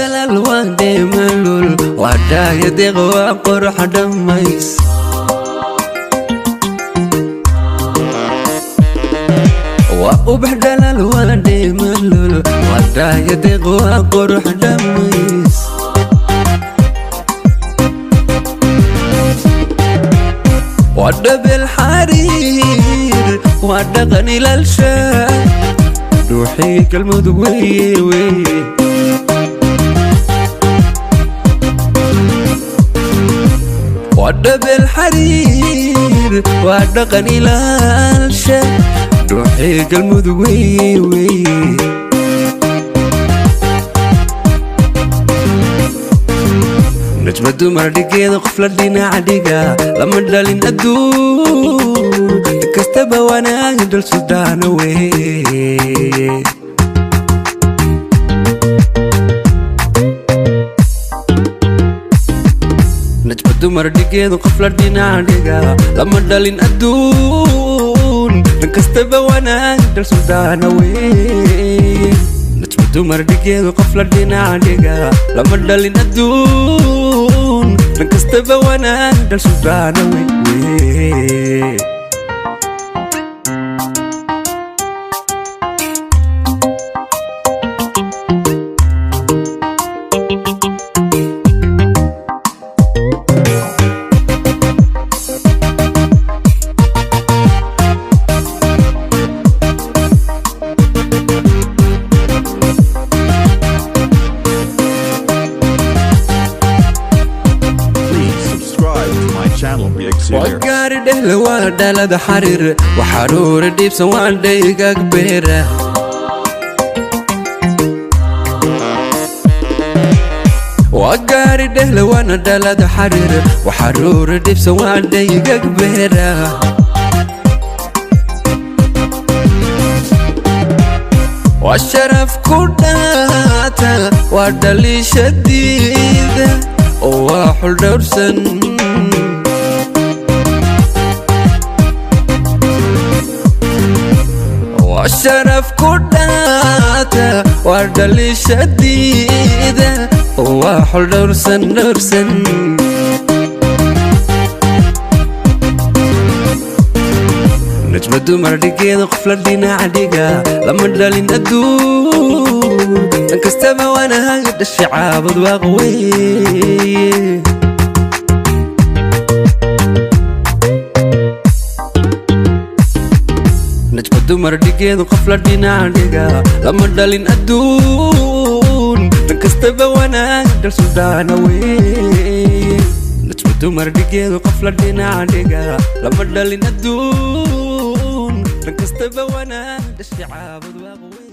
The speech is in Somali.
dhalal waa dheemalul, waa dhaaya deeq, waa qurux dhammays. Waa ubax dhalal, waa dheemalul, waa dhaaya deeq, waa qurux dhammays. Waa dhabel xariir, waa dhaqan ilaalsha, dhuuxii Galmudug weye weye. Waa dhabel xariir, waa dhaqan ilaalsha, dhuuxii Galmudug weye weye. Najma dumar dhigeeda qof la dhinaca dhiga lama dhalin adduun, kastaba wanaag dhal sudaana weye. Najma dumar dhigeeda qof la dhinaca dhiga lama dhalin adduun, kastaba wanaag dhal sudaana weye. Najma dumar dhigeeda qof la dhinaca dhiga lama dhalin adduun, kastaba wanaag dhal sudaana weye. Please subscribe to my channel Big Waa Lyrics. gaari dhehle, waa dhalada xariir, waxaruura dhiibsan, waa dhaygag beera. Waa gaari dhehle, waana dhalada xariir, waxaruura dhiibsan, waa dhaygag beera. Waa sharaf ku dhaata, waa dhaliishadiida, oo waa xul dhowrsan. Waa sharaf ku dhaata, waa dhaliishadiida, oo waa xul dhowrsan dhowrsan. Najma dumar dhigeeda qof la dhinaca dhiga lama dhalin adduun, dhan kastaba wanaag dhashay Caabud Waaq weye. Najma dumar dhigeeda qof la dhinaca dhiga lama dhalin adduun, dhan kastaba wanaag dhal sudaana weye. Najma dumar dhigeeda qof la dhinaca dhiga lama dhalin adduun, dhan kastaba wanaag dhashay Caabud Waaq weye.